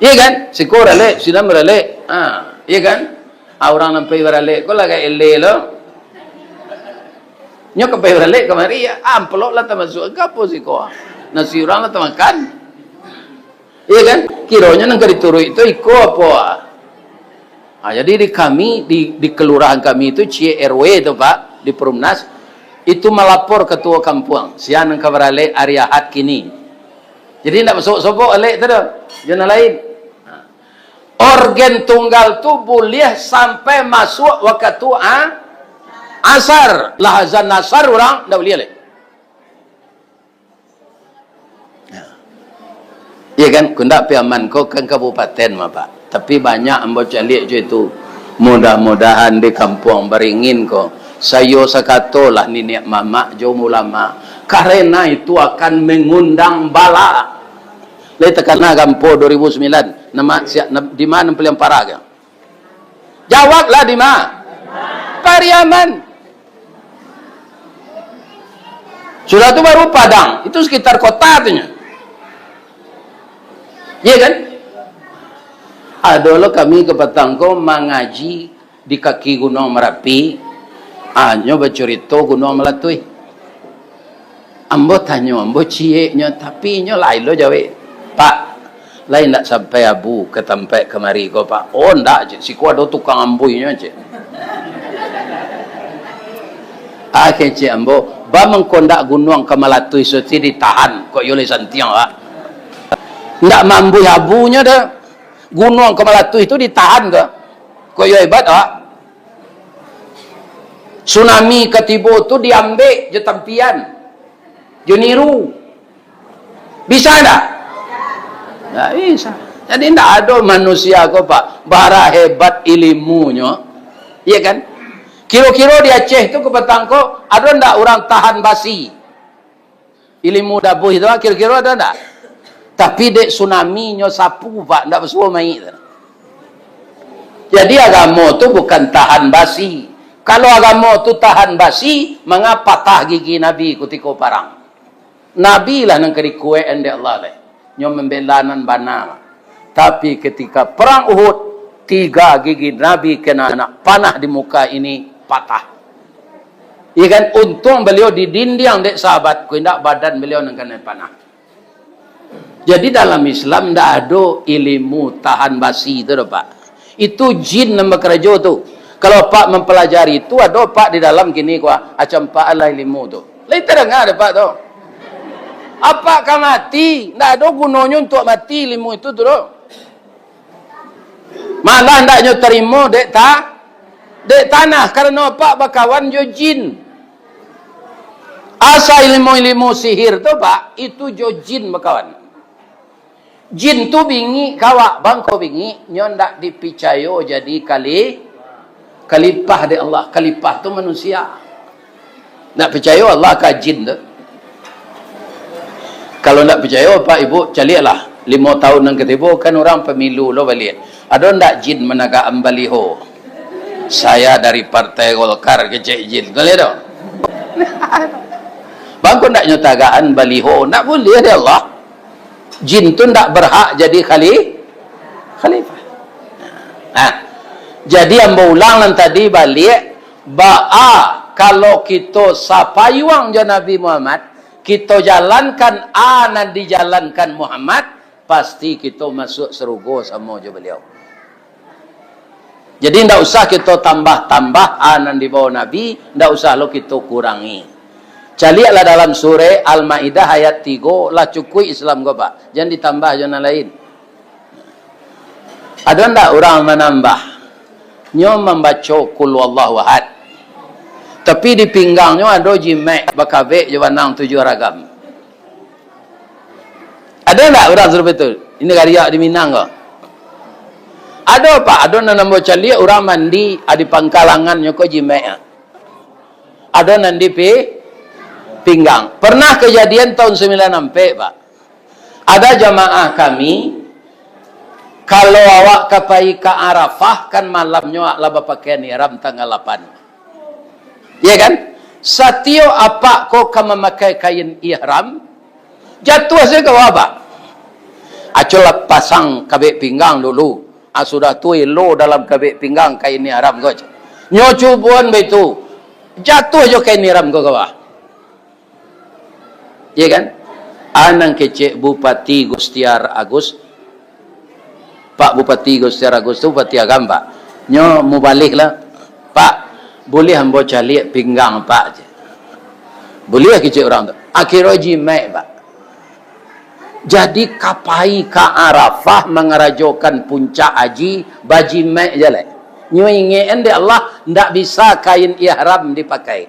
Iya kan? Siko baralek, sinan baralek. Ha, iya kan? Ah, urang nan pai baralek ko lah agak eleh lo. Nyo ka pai baralek kamari, ya, amplop lah tamasuak ka apo siko? Nasi urang lah tamakan. Iya kan? Kironyo nan ka dituruik tu iko apo? Ah, jadi di kami, di, di kelurahan kami tu, ciek R W tu, Pak, di Perumnas, itu malapor ketua kampuang, sia nan ka baralek ari Ahad kini. Jadi, ndak basobok-sobok alek tu doh, jo nan lain. Orgen tunggal tu buliah sampai masuak wakatu a-, asar. Lah azan asar, urang ndak buliah lai. Iya kan, kundak Piaman ko kan kabupaten mah, Pak. Tapi banyak ambo caliak jo itu. Mudah-mudahan di Kampuang Baringin ko, sayo sakatolah niniak mamak jo ulama, karena itu akan mengundang bala. Lai takana gampo dua ribu sembilan, nama siap, di mana paling parah kan? Jawablah, di ma? Pariaman. Sudah tu baru Padang, itu sekitar kota tu nyo. Iya kan? Ado lo kami kapatang ko mangaji di kaki Gunuang Marapi, ah, nyo bacurito Gunuang Malatuih. Ambo tanyo, ambo cieknyo, tapi inyo lain lo jawek. "Pak, lai ndak sampai abu ka tampek kamari ko, Pak?" "Oh, ndak," cek, "siko ado tukang ambuihnyo," cek. Ah, kecek ambo, "Ba mangko ndak Gunuang ka Malatuih suci ditahan, kok iyo lai santiang, Pak? Ndak maambuih abunyo doh. Gunuang ka Malatuih tu ditahan ko. Kok iyo hebat, Pak?" Tsunami ka tibo tu diambek jo tampian, jo niru. Bisa ndak? Ndak bisa. Jadi, ndak ado manusia ko, Pak, bara hebat ilimunyo. Iya kan? Kiro-kiro di Aceh tu, kapatang ko, ado ndak urang tahan basi? Ilimu dabuih tu, kiro-kiro ado ndak? Tapi dek tsunami nyo sapu, Pak, ndak basuo mayik tu. Jadi, agamo tu bukan tahan basi. Kalau agamo tu tahan basi, manga patah gigi Nabi kutiko parang? Nabi lah nan ka dikuek-an dek Allah lai. Nyo mambela nan bana. Tapi, ketika Perang Uhud, tiga gigi Nabi kena anak panah di muka ini patah. Iya kan? Untung beliau di dindiang dek sahabat, kok indak badan beliau nan kanai panah. Jadi, dalam Islam ndak ado ilimu tahan basi tu doh, Pak. Itu jin nan bakarajo tu. Kalau Pak mampalajari tu, ado Pak di dalam kini ko, acampaan lah ilimu tu. Lai tadanga dek Pak tu. Apak ka mati, ndak ado gunonyo untuak mati limo itu tu doh. Malah ndak nyo tarimo dek ta-, dek tanah, karano apak bakawan jo jin. Asa ilmu-ilmu sihir tu, Pak, itu jo jin bakawan. Jin tu bingik ka awak, bang ko bingik, nyo ndak dipicayo jadi kali-, kalipah dek Allah. Kalipah tu manusia. Ndak picayo Allah ka jin tu. Kalau ndak picayo, Pak Ibu, caliaklah. Limo tahun nan katibo, kan urang pemilu lo baliak. Ado ndak jin managakan baliho? "Saya dari Partai Golkar," kecek jin. Kalian tu? Bang ko ndak nyo tagakan baliho, ndak buliah dek Allah. Jin tu ndak berhak jadi khali-, khalifah. Nah, jadi ambo ulang nan tadi baliak, baa kalau kito sapayuang jo Nabi Muhammad, kito jalankan a nan dijalankan Muhammad, pasti kito masuak sarugo samo jo baliau. Jadi, ndak usah kito tambah-tambah a nan dibao Nabi, ndak usah lo kito kurangi. Caliaklah dalam surah Al-Maidah ayat tigo, lah cukuik Islam ko, Pak. Jan ditambah jo nan lain. Ado ndak urang manambah? Nyo mambaco Qul Huwallahu Ahad. Tapi di pinggangnyo ado jimek bakabek jo banang tujuah ragam. Ado ndak urang sarupo tu? Di nagari awak di Minang ko. Ado, Pak, ado nan ambo caliak urang mandi, ah, di pangkalangannyo ko jimek, ah. Ado nan di pi-, pinggang. Pernah kajadian tahun sambilan ampek, Pak. Ada jamaah kami, kalau awak ka pai ka Arafah, kan malamnyo awak lah bapakaian ihram tanggal lapan. Iya kan? Satiok apak ko ka mamakai kain ihram, jatuah sajo ka bawah, Pak. Aco lah pasang kabek pinggang dulu. Ah, sudah tu elo dalam kabek pinggang kain ihram ko. Nyo cuboan baitu, jatuah jo kain ihram ko ka bawah. Iya kan? A nan kecek Bupati Gustiar Agus, Pak Bupati Gustiar Agus tu Bupati Agam, Pak. Nyo mubalih lah. "Pak, buliah ambo caliak pinggang Pak?" je. "Buliah," kecek urang tu. Akhirnyo jimek, Pak. Jadi, ka pai ka Arafah mangarajokan puncak haji, bajimek jaleh. Nyo ingek-an dek Allah, ndak bisa kain ihram dipakai.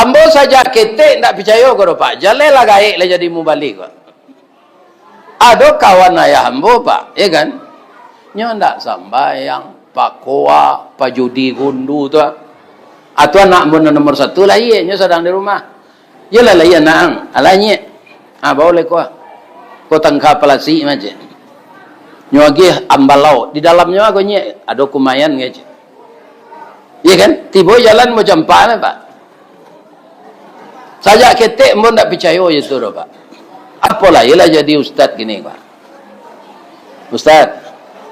Ambo sajak ketek ndak picayo ko doh, Pak. Jaleh lah gaek lah jadi mubalih ko. Ado kawan ayah ambo, Pak, ya kan? Nyo ndak sambayang, pakoa, pajudi gundu tu, ah. Atu anak ambo nan nomor satu lahia, nyo sadang di rumah. Yolah lahia anak ang, alah nyek. Ah, bao lai ko, ah. Ko tangka palasik macam. Nyo agiah ambalau, di dalamnyo ago nyek, ado kumayan kecek. Iya kan? Tibo jalan macam pa lah, Pak. Sajak ketek ambo ndak picayo je tu doh, Pak. Apolah, iyolah jadi ustaz kini, Pak. Ustaz,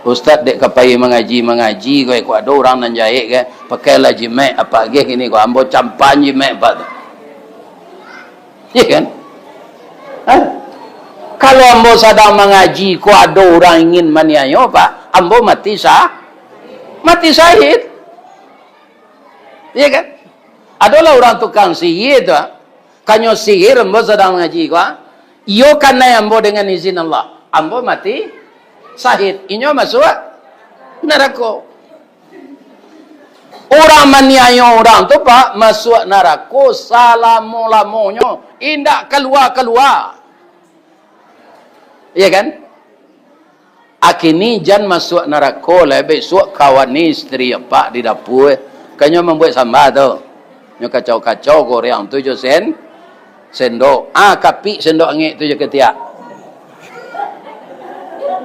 ustaz dek ka pai mangaji-mangaji ko, ko ado urang nan jahek ko, pakailah jimek, apak agiah kini ko, ambo campan jimek, Pak, tu. Iya kan? Hah? Kalau ambo sadang mangaji ko, ado urang ingin maniayo, Pak, ambo mati sah-, mati syahid. Iya kan? Adolah urang tukang sihir tu, ah. Kanyo sihir ambo sadang mangaji ko, ah. Iyo kanai ambo dengan izin Allah. Ambo mati syahid. Inyo masuak narako. Urang maniayo urang tu, Pak, masuak narako salamo-lamonyo. Indak kalua-kalua. Iya kan? Akini jan masuak narako lai, bisuak kawani istri apak di dapua, eh. Kanyo mambuek samba tu. Nyo kacau-kacau goreang tu jo sen-, sendok. Ah, kapik sendok angek tu jo katiak.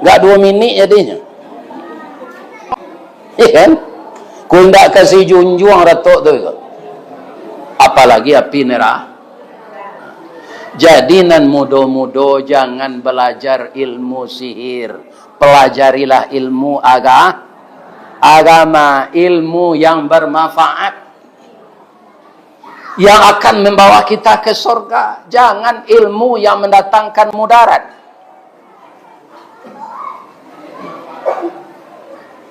Gak duo minik jadinyo. Iya kan? Ko indak kasih junjuang ratok tu, ko. Apalagi api nera-, Jadi, nan mudo-mudo jangan balajar ilmu sihir. Pelajarilah ilmu aga-, agama, ilmu yang bermanfaat, yang akan membawa kita ke surga. Jangan ilmu yang mendatangkan mudarat.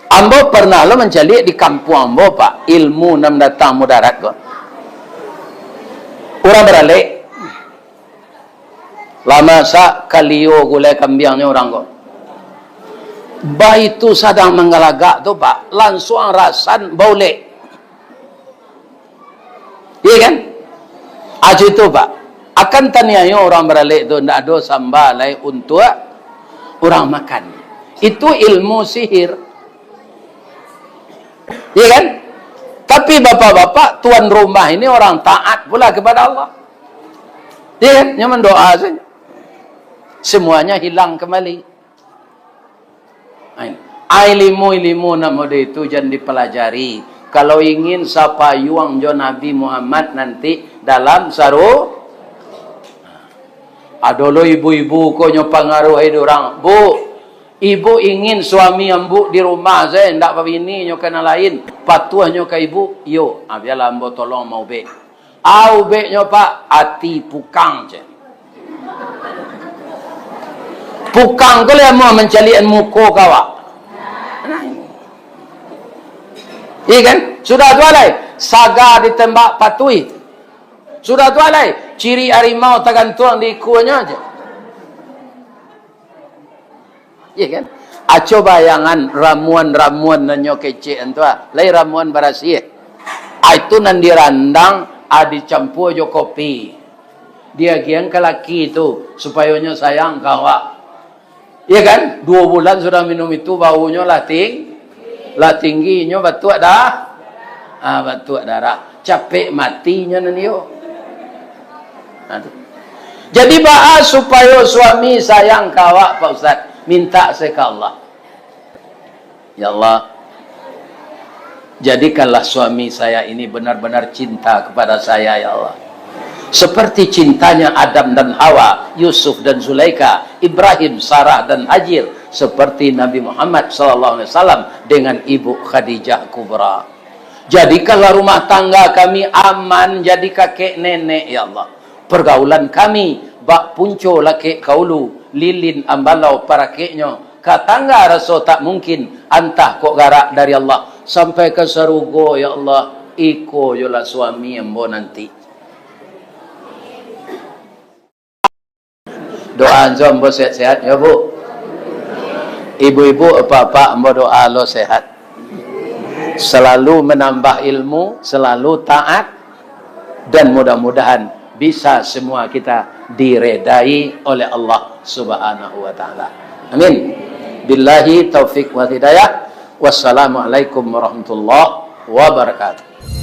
Ambo pernah lo mancaliak di kampuang ambo, Pak, ilmu nan datang mudarat ko. Urang baralek, Lah masak kalio gulai kambiangnyo urang ko. Baitu sadang manggalagak tu, Pak, lansuang rasan baulek. Iya kan? Acu itu, Pak. Akan taniayo urang baralek tu, ndak ado samba lai untuak urang makan. Itu ilmu sihir. Iya kan? Tapi bapak-bapak, tuan rumah ini orang taat pula kepada Allah. Iya kan? Nyo mandoa sajo. Semuanya hilang kembali. Ai, ilmu-ilmu nan model itu jan dipelajari. Kalau ingin sapayuang jo Nabi Muhammad nanti dalam saru-, ado lo ibu-ibu ko nyo pangaruh ai urang. Bu, ibu ingin suami ambo di rumah sajo, ndak babini nyo ka nan lain, patuah nyo ka ibu? Iyo. Ah, bialah ambo tolong maubek. Aubeknyo, Pak, ati pukang, cek. Pukang ko lai amuah mancaliak muko ka awak. Iya kan? Sudah tu alai, saga ditembak patuih. Sudah tu alai, ciri harimau tagantuang di ikonyo, cek. Iya kan? Aco bayangan ramuan-ramuan nan nyo kecek tu, ah. Lai ramuan barasiah. Ah, itu nan dirandang, ah, dicampua jo kopi. Diagiahan ka laki tu, supayo nyo sayang ka awak. Iya kan? Duo bulan sudah minum itu, baunyo lah ting-, lah tinggi, nyo batuak dah. Ah, batuak darah. Capek mati nyo nan iyo. Nah, tu. Jadi, baa supayo suami sayang ka awak, Pak Ustaz? Mintak se ka Allah. Ya Allah, jadikanlah suami saya ini benar-benar cinta kepada saya, ya Allah. Seperti cintanya Adam dan Hawa, Yusuf dan Zulaika, Ibrahim, Sarah dan Hajir, seperti Nabi Muhammad sallallahu alaihi wasallam dengan Ibu Khadijah Kubra. Jadikanlah rumah tangga kami aman jadi kakek nenek, ya Allah. Pergaulan kami bak punco lakek ka ulu, lilin ambalau parakeknyo, ka tangga raso tak mungkin, antah kok garak dari Allah, sampai ka sarugo, ya Allah, iko jolah suami ambo nanti. Doa anjo ambo sehat-sehat, ya, Bu. Ibu-ibu, apak-apak, ambo doa lo sehat. Selalu menambah ilmu, selalu taat, dan mudah-mudahan bisa semua kita diredai oleh Allah Subhanahu wa Ta'ala. Amin. Billahi taufik wal hidayah. Wassalamualaikum warahmatullahi wabarakatuh.